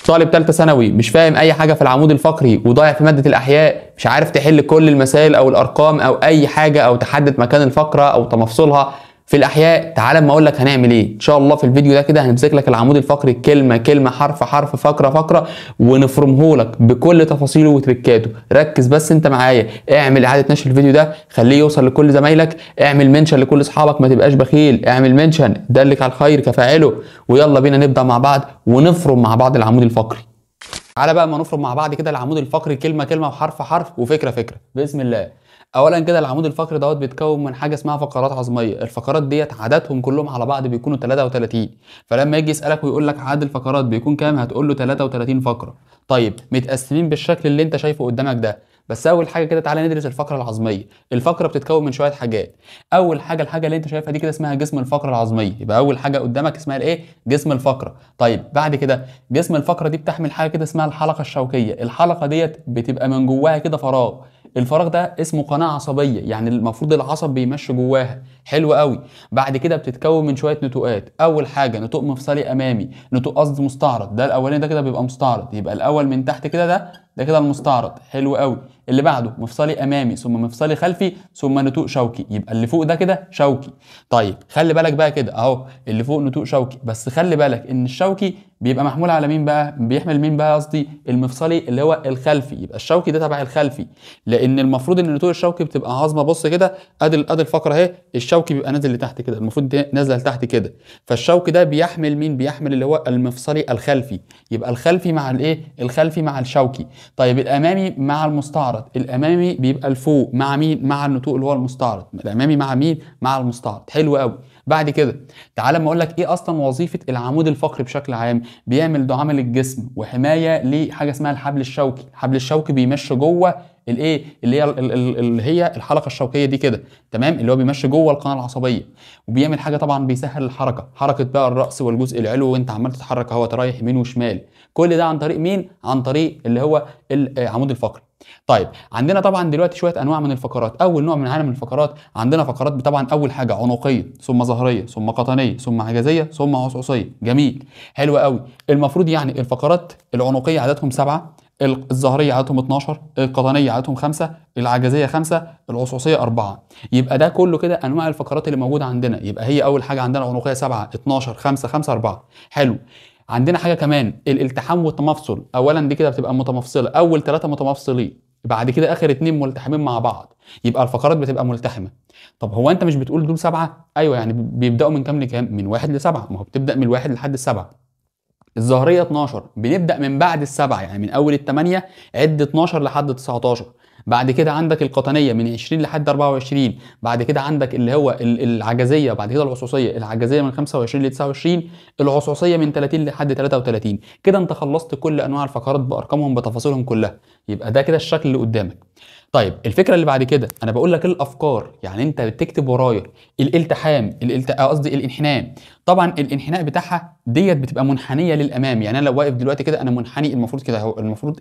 طالب ثالثة ثانوي مش فاهم اي حاجة في العمود الفقري وضايع في مادة الاحياء، مش عارف تحل كل المسائل او الارقام او اي حاجة او تحدد مكان الفقرة او تمفصلها في الاحياء. تعال اما اقول لك هنعمل ايه ان شاء الله في الفيديو ده. كده هنمسك لك العمود الفقري كلمة كلمة، حرف حرف، فقره فقره، ونفرمه لك بكل تفاصيله وتركاته. ركز بس انت معايا، اعمل اعاده نشر الفيديو ده، خليه يوصل لكل زمايلك، اعمل mention لكل اصحابك، ما تبقاش بخيل، اعمل mention، دلك على الخير كفاعله. ويلا بينا نبدا مع بعض ونفرم مع بعض العمود الفقري. تعالى بقى ما نفرم مع بعض كده العمود الفقري كلمة كلمة وحرف حرف وفكره فكرة بسم الله. اولا كده العمود الفقري دوت بيتكون من حاجة اسمها فقرات عظميه. الفقرات ديت عددهم كلهم على بعض بيكونوا 33، فلما يجي يسالك ويقول لك عدد الفقرات بيكون كام، هتقول له 33 فقره. طيب متقسمين بالشكل اللي انت شايفه قدامك ده. بس اول حاجة كده تعالى ندرس الفقرة العظميه. الفقرة بتتكون من شوية حاجات. اول حاجة الحاجة اللي انت شايفها دي كده اسمها جسم الفقرة العظميه، يبقى اول حاجة قدامك اسمها الايه؟ جسم الفقرة. طيب بعد كده جسم الفقرة دي بتحمل حاجة كده اسمها الحلقة الشوكيه. الحلقة ديت بتبقى من جواها كده فراغ، الفراغ ده اسمه قناة عصبية، يعني المفروض العصب بيمشي جواها. حلو قوي. بعد كده بتتكون من شوية نتوءات. اول حاجة نتوء مفصلي امامي، نتوء قصد مستعرض، ده الاولاني ده كده بيبقى مستعرض، يبقى الاول من تحت كده ده كده المستعرض. حلو قوي. اللي بعده مفصلي امامي ثم مفصلي خلفي ثم نتوء شوكي، يبقى اللي فوق ده كده شوكي. طيب خلي بالك بقى كده اهو اللي فوق نتوء شوكي، بس خلي بالك ان الشوكي بيبقى محمول على مين بقى؟ بيحمل مين بقى؟ قصدي المفصلي اللي هو الخلفي، يبقى الشوكي ده تبع الخلفي، لان المفروض ان النتوء الشوكي بتبقى عظمه. بص كده ادي الفقرة اهي، الشوكي بيبقى نازل لتحت كده، المفروض نازله لتحت كده، فالشوكي ده بيحمل مين؟ بيحمل اللي هو المفصلي الخلفي، يبقى الخلفي مع الايه؟ الخلفي مع الشوكي. طيب الامامي مع المستعرض، الامامي بيبقى لفوق مع مين؟ مع النتوء اللي هو المستعرض. الامامي مع مين؟ مع المستعرض. حلو قوي. بعد كده تعالى اما اقول لك ايه اصلا وظيفة العمود الفقري بشكل عام. بيعمل دعامة للجسم وحماية لحاجة اسمها الحبل الشوكي. الحبل الشوكي بيمشي جوه الايه اللي هي اللي هي الحلقة الشوكيه دي كده، تمام، اللي هو بيمشي جوه القناة العصبية. وبيعمل حاجة طبعا بيسهل الحركة، حركة بقى الراس والجزء العلوي وانت عمال تتحرك اهو رايح يمين وشمال، كل ده عن طريق مين؟ عن طريق اللي هو العمود الفقري. طيب عندنا طبعا دلوقتي شوية انواع من الفقرات. اول نوع من عالم الفقرات عندنا فقرات طبعا اول حاجة عنقيه ثم ظهريه ثم قطنيه ثم عجزيه ثم عصعصيه. جميل، حلو قوي. المفروض يعني الفقرات العنقيه عددهم 7، الظهريه عددهم 12، القطنيه عددهم 5، العجزيه 5، العصعصيه 4. يبقى ده كله كده انواع الفقرات اللي موجودة عندنا. يبقى هي اول حاجة عندنا العنقيه 7 12 5 5 4. حلو. عندنا حاجة كمان الالتحام والتمفصل. اولا دي كده بتبقى متمفصلة، اول 3 متمفصلين، بعد كده اخر 2 ملتحمين مع بعض، يبقى الفقرات بتبقى ملتحمه. طب هو انت مش بتقول دول 7؟ ايوه، يعني بيبداوا من كام لكام؟ من 1 ل 7، ما هو بتبدا من 1 لحد 7. الظهريه 12 بنبدا من بعد 7، يعني من اول 8 عد 12 لحد 19. بعد كده عندك القطنيه من 20 لحد 24، بعد كده عندك اللي هو العجزيه، بعد كده العصعصيه، العجزيه من 25 ل 29، العصعصيه من 30 لحد 33. كده انت خلصت كل انواع الفقرات بارقامهم بتفاصيلهم كلها. يبقى ده كده الشكل اللي قدامك. طيب الفكرة اللي بعد كده انا بقول لك الافكار، يعني انت بتكتب ورايا الالتحام، قصدي الانحناء. طبعا الانحناء بتاعها ديت بتبقى منحنيه للامام، يعني انا لو واقف دلوقتي كده انا منحني، المفروض كده اهو، المفروض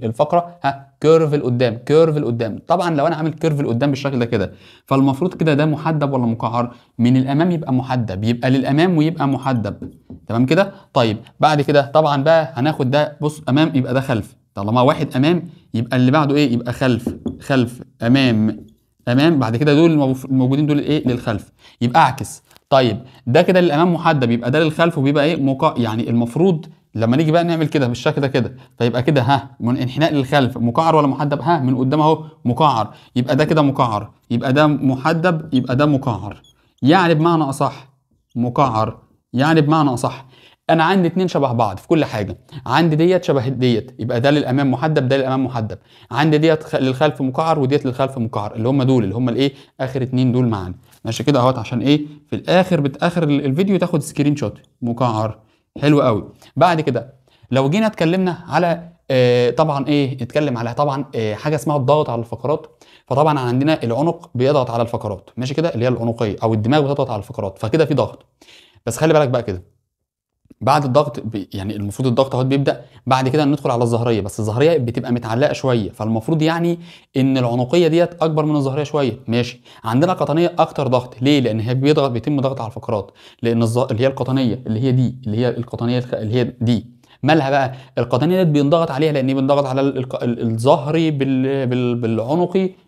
الفقرة ها curve لقدام، curve لقدام. طبعا لو انا عامل curve لقدام بالشكل ده كده، فالمفروض كده ده محدب ولا مقعر؟ من الامام يبقى محدب، يبقى للامام ويبقى محدب، تمام كده. طيب بعد كده طبعا بقى هناخد ده، بص امام يبقى ده خلف، طالما واحد امام يبقى اللي بعده ايه؟ يبقى خلف، خلف، امام، امام، بعد كده دول الموجودين دول ايه؟ للخلف، يبقى اعكس. طيب ده كده للامام محدب، يبقى ده للخلف وبيبقى ايه؟ مقع. يعني المفروض لما نيجي بقى نعمل كده بالشكل ده كده، فيبقى كده ها من انحناء للخلف مقعر ولا محدب؟ ها من قدام اهو مقعر، يبقى ده كده مقعر، يبقى ده محدب، يبقى ده مقعر. يعني بمعنى اصح مقعر، يعني بمعنى اصح انا عندي 2 شبه بعض في كل حاجة، عندي ديت شبه ديت، يبقى ده للامام محدب، ده للامام محدب، عندي ديت للخلف مقعر وديت للخلف مقعر، اللي هم دول اللي هم الايه؟ اخر 2 دول معانا. ماشي كده اهوت، عشان ايه؟ في الاخر بتاخر الفيديو تاخد screenshot مقعر. حلو قوي. بعد كده لو جينا اتكلمنا على طبعا ايه؟ نتكلم على طبعا حاجة اسمها الضغط على الفقرات. فطبعا عندنا العنق بيضغط على الفقرات، ماشي كده، اللي هي العنقيه او الدماغ بتضغط على الفقرات، فكده في ضغط. بس خلي بالك بقى كده بعد الضغط يعني المفروض الضغط اهو بيبدا، بعد كده ندخل على الظهريه، بس الظهريه بتبقى متعلقه شوية، فالمفروض يعني ان العنقيه ديت اكبر من الظهريه شوية. ماشي. عندنا قطنيه اكتر ضغط، ليه؟ لان هي بيضغط، بيتم ضغط على الفقرات، لان اللي هي القطنيه اللي هي دي، اللي هي القطنيه اللي هي دي، مالها بقى؟ القطنيه ديت بينضغط عليها، لان بينضغط على الظهري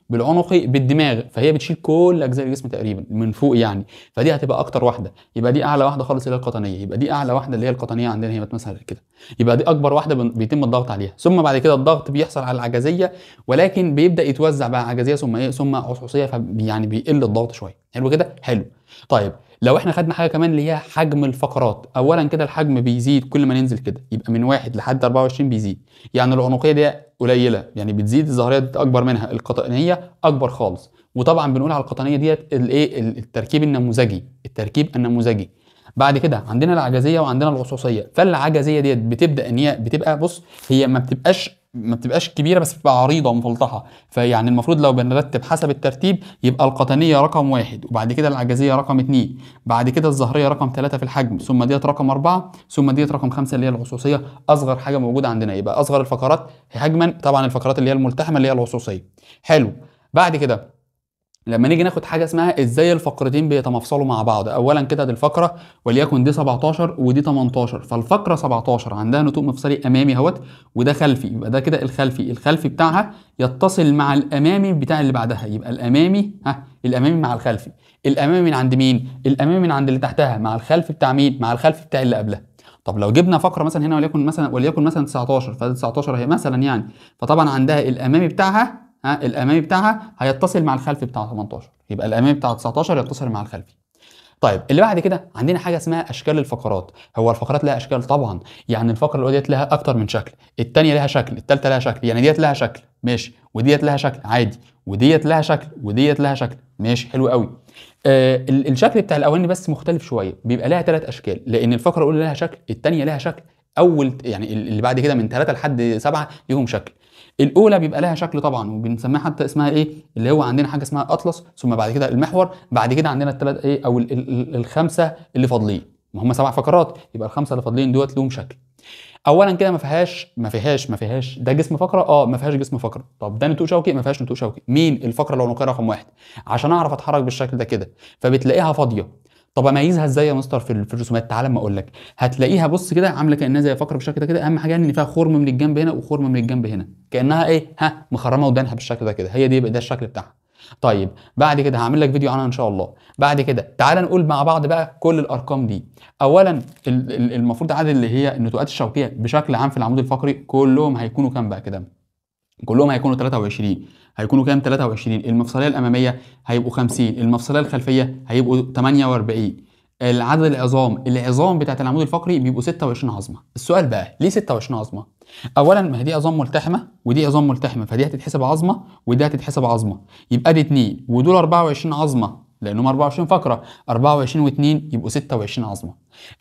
بالعنقي بالدماغ، فهي بتشيل كل اجزاء الجسم تقريبا من فوق يعني، فدي هتبقى اكتر واحدة، يبقى دي اعلى واحدة خالص اللي هي القطنيه، يبقى دي اعلى واحدة اللي هي القطنيه عندنا هي مثلا كده، يبقى دي اكبر واحدة بيتم الضغط عليها. ثم بعد كده الضغط بيحصل على العجزيه، ولكن بيبدا يتوزع بقى عجزيه ثم ايه ثم عصعصيه، فيعني بيقل الضغط شوية. حلو كده؟ حلو. طيب لو احنا خدنا حاجة كمان اللي هي حجم الفقرات، اولا كده الحجم بيزيد كل ما ننزل كده، يبقى من 1 لحد 24 بيزيد، يعني العنقيه دي قليله يعني بتزيد، الظهريه دي اكبر منها، القطنيه اكبر خالص. وطبعا بنقول على القطنيه ديت الايه؟ التركيب النموذجي، التركيب النموذجي. بعد كده عندنا العجزيه وعندنا العصعصيه، فالعجزيه ديت بتبدا ان هي بتبقى، بص هي ما بتبقاش كبيرة بس بتبقى عريضة ومفلطحه، فيعني المفروض لو بنرتب حسب الترتيب يبقى القطنيه رقم 1، وبعد كده العجزيه رقم 2، بعد كده الظهريه رقم 3 في الحجم، ثم ديت رقم 4، ثم ديت رقم 5 اللي هي العصعصيه، اصغر حاجة موجودة عندنا. يبقى اصغر الفقرات حجما طبعا الفقرات اللي هي الملتحمه اللي هي العصعصيه. حلو. بعد كده لما نيجي ناخد حاجة اسمها ازاي الفقرتين بيتمفصلوا مع بعض، اولا كده دي الفقرة وليكن دي 17 ودي 18، فالفقره 17 عندها نتوء مفصلي امامي اهوت وده خلفي، يبقى ده كده الخلفي، الخلفي بتاعها يتصل مع الامامي بتاع اللي بعدها، يبقى الامامي ها الامامي مع الخلفي، الامامي من عند مين؟ الامامي من عند اللي تحتها مع الخلفي بتاع مين؟ مع الخلفي بتاع اللي قبلها. طب لو جبنا فقره مثلا هنا وليكن مثلا 19، فده 19 اهي مثلا يعني، فطبعا عندها الامامي بتاعها ها الامامي بتاعها هيتصل مع الخلفي بتاع 18، يبقى الامامي بتاع 19 يتصل مع الخلفي. طيب اللي بعد كده عندنا حاجة اسمها اشكال الفقرات. هو الفقرات لها اشكال طبعا، يعني الفقرة الاولى ديت لها اكتر من شكل، الثانية لها شكل، الثالثة لها شكل، يعني ديت لها شكل ماشي، وديت لها شكل عادي، وديت لها شكل، وديت لها شكل ماشي. حلو قوي. الشكل بتاع الاولاني بس مختلف شوية، بيبقى لها 3 اشكال، لان الفقرة الاولى لها شكل، الثانية لها شكل، اول يعني اللي بعد كده من 3 لحد 7 ليهم شكل. الاولى بيبقى لها شكل طبعا وبنسميها حتى اسمها ايه، اللي هو عندنا حاجة اسمها اطلس، ثم بعد كده المحور، بعد كده عندنا الثلاث ايه او الخمسة اللي فاضلين، ما هم 7 فقرات، يبقى الخمسة اللي فاضلين دوت لهم شكل. اولا كده ما فيهاش ده جسم فقره، ما فيهاش جسم فقره. طب ده نتوء شوكي، ما فيهاش نتوء شوكي. مين؟ الفقرة العنقيه رقم 1، عشان اعرف اتحرك بالشكل ده كده، فبتلاقيها فاضية. طب اميزها ازاي يا مستر في الرسومات؟ تعالى اما اقول لك. هتلاقيها بص كده عامله كانها زي فقره بالشكل ده كده، اهم حاجة ان فيها خرم من الجنب هنا وخرم من الجنب هنا، كانها ايه ها مخرمة ودانها بالشكل ده كده، هي دي يبقى ده الشكل بتاعها. طيب بعد كده هعمل لك فيديو عنها ان شاء الله. بعد كده تعالى نقول مع بعض بقى كل الارقام دي. اولا المفروض عدد اللي هي النتوءات الشوكيه بشكل عام في العمود الفقري كلهم هيكونوا كام بقى كده؟ كلهم هيكونوا 23. هيكونوا كام؟ 23. المفصليه الامامية هيبقوا 50، المفصليه الخلفية هيبقوا 48. العدد العظام بتاعت العمود الفقري بيبقوا 26 عظمه. السؤال بقى ليه 26 عظمه؟ اولا ما هي دي عظام ملتحمه ودي عظام ملتحمه، فدي هتتحسب عظمه ودي هتتحسب عظمه، يبقى دي 2، ودول 24 عظمه لانهم 24 فقره، 24 و2 يبقوا 26 عظمه.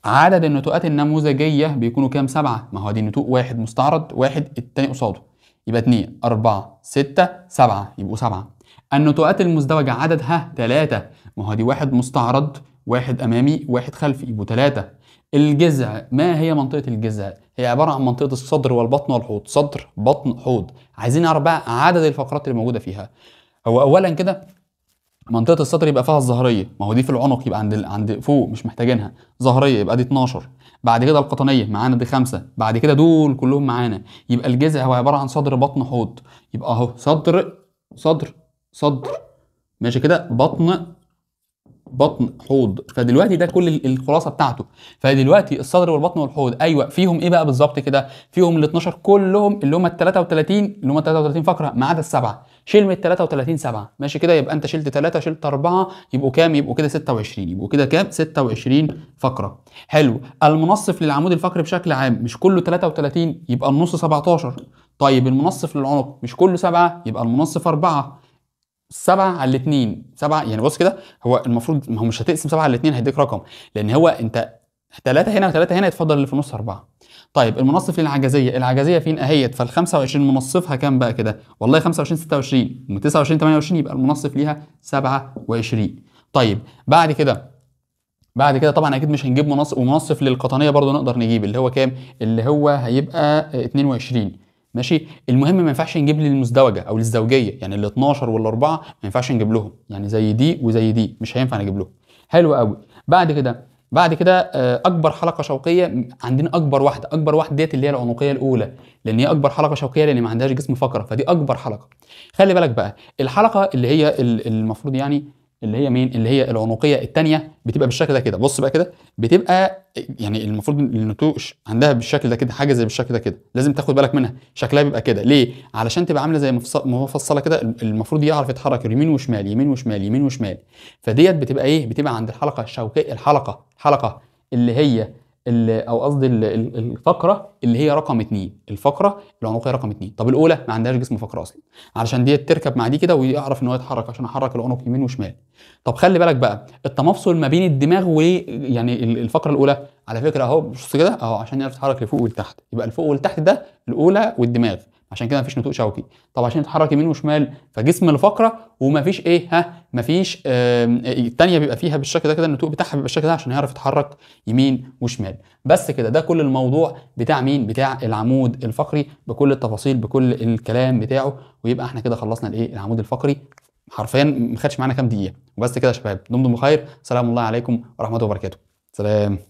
عدد النتوءات النموذجيه بيكونوا كام؟ 7. ما هو دي نتوء واحد مستعرض، واحد الثاني قصاده، يبقى 2 4 6 7 يبقوا 7. النتوءات المزدوجة عددها 3، ما هو دي واحد مستعرض، واحد أمامي، واحد خلفي، يبقوا 3. الجذع، ما هي منطقة الجذع؟ هي عبارة عن منطقة الصدر والبطن والحوض، صدر بطن حوض. عايزين نعرف بقى عدد الفقرات اللي موجودة فيها. هو أولا كده منطقة الصدر يبقى فيها الظهرية، ما هو دي في العنق يبقى عند فوق مش محتاجينها، ظهرية يبقى دي 12. بعد كده القطنية معانا دي 5، بعد كده دول كلهم معانا، يبقى الجذع هو عبارة عن صدر بطن حوض، يبقى اهو صدر صدر صدر ماشي كده، بطن بطن حوض. فدلوقتي ده كل الخلاصة بتاعته. فدلوقتي الصدر والبطن والحوض ايوه فيهم ايه بقى بالظبط كده؟ فيهم ال 12 كلهم اللي هم ال 33، اللي هم 33 فقره ما عدا السبعة. شيل من ال 33 7 ماشي كده، يبقى انت شلت 3 شلت 4 يبقوا كام؟ يبقوا كده 26، يبقوا كده كام؟ 26 فقره. حلو. المنصف للعمود الفقري بشكل عام مش كله 33 يبقى النص 17. طيب المنصف للعنق مش كله 7 يبقى المنصف 4. 7 على 2 7، يعني بص كده هو المفروض ما هو مش هتقسم 7 على 2 هيديك رقم، لان هو انت 3 هنا و3 هنا يتفضل اللي في النص 4. طيب المنصف للعجزيه، العجزيه فين اهيت؟ فال 25 منصفها كام بقى كده؟ والله 25 26 و 29 28 يبقى المنصف ليها 27. طيب بعد كده طبعا اكيد مش هنجيب منصف، ومنصف للقطنيه برضو نقدر نجيب اللي هو كام؟ اللي هو هيبقى 22 ماشي. المهم ما ينفعش نجيب للمزدوجه او للزوجيه، يعني ال 12 وال 4 ما ينفعش نجيب لهم، يعني زي دي وزي دي مش هينفع نجيب لهم. حلو قوي. بعد كده بعد كده اكبر حلقة شوكيه عندنا، اكبر واحدة، اكبر واحدة ديت اللي هي العنقيه الاولى، لان هي اكبر حلقة شوكيه لان ما عندهاش جسم فقره، فدي اكبر حلقة. خلي بالك بقى الحلقة اللي هي المفروض يعني اللي هي مين؟ اللي هي العنقيه الثانية بتبقى بالشكل ده كده. بص بقى كده، بتبقى يعني المفروض النتوء عندها بالشكل ده كده، حاجة زي بالشكل ده كده، لازم تاخد بالك منها، شكلها بيبقى كده. ليه؟ علشان تبقى عامله زي مفصلة كده، المفروض يعرف يتحرك يمين وشمال يمين وشمال يمين وشمال. فديت بتبقى ايه؟ بتبقى عند الحلقة الشوكيه، الحلقة اللي هي او قصدي الفقرة اللي هي رقم 2، الفقرة العنقيه رقم 2. طب الاولى ما عندهاش جسم فقره اصلا، علشان دي تركب مع دي كده ويعرف ان هو يتحرك، عشان احرك العنق يمين وشمال. طب خلي بالك بقى التمفصل ما بين الدماغ و يعني الفقرة الاولى على فكرة اهو، بص كده اهو، عشان يعرف يتحرك لفوق ولتحت، يبقى الفوق ولتحت ده الاولى والدماغ، عشان كده مفيش نتوء شوكي. طب عشان يتحرك يمين وشمال فجسم الفقرة، ومفيش ايه؟ ها، مفيش الثانية بيبقى فيها بالشكل ده كده، النتوء بتاعها بيبقى بالشكل ده عشان يعرف يتحرك يمين وشمال. بس كده، ده كل الموضوع بتاع مين؟ بتاع العمود الفقري بكل التفاصيل بكل الكلام بتاعه. ويبقى احنا كده خلصنا الايه؟ العمود الفقري، حرفيا ما خدش معانا كام دقيقة. وبس كده يا شباب، دمتم بخير، سلام الله عليكم ورحمة الله وبركاته. سلام.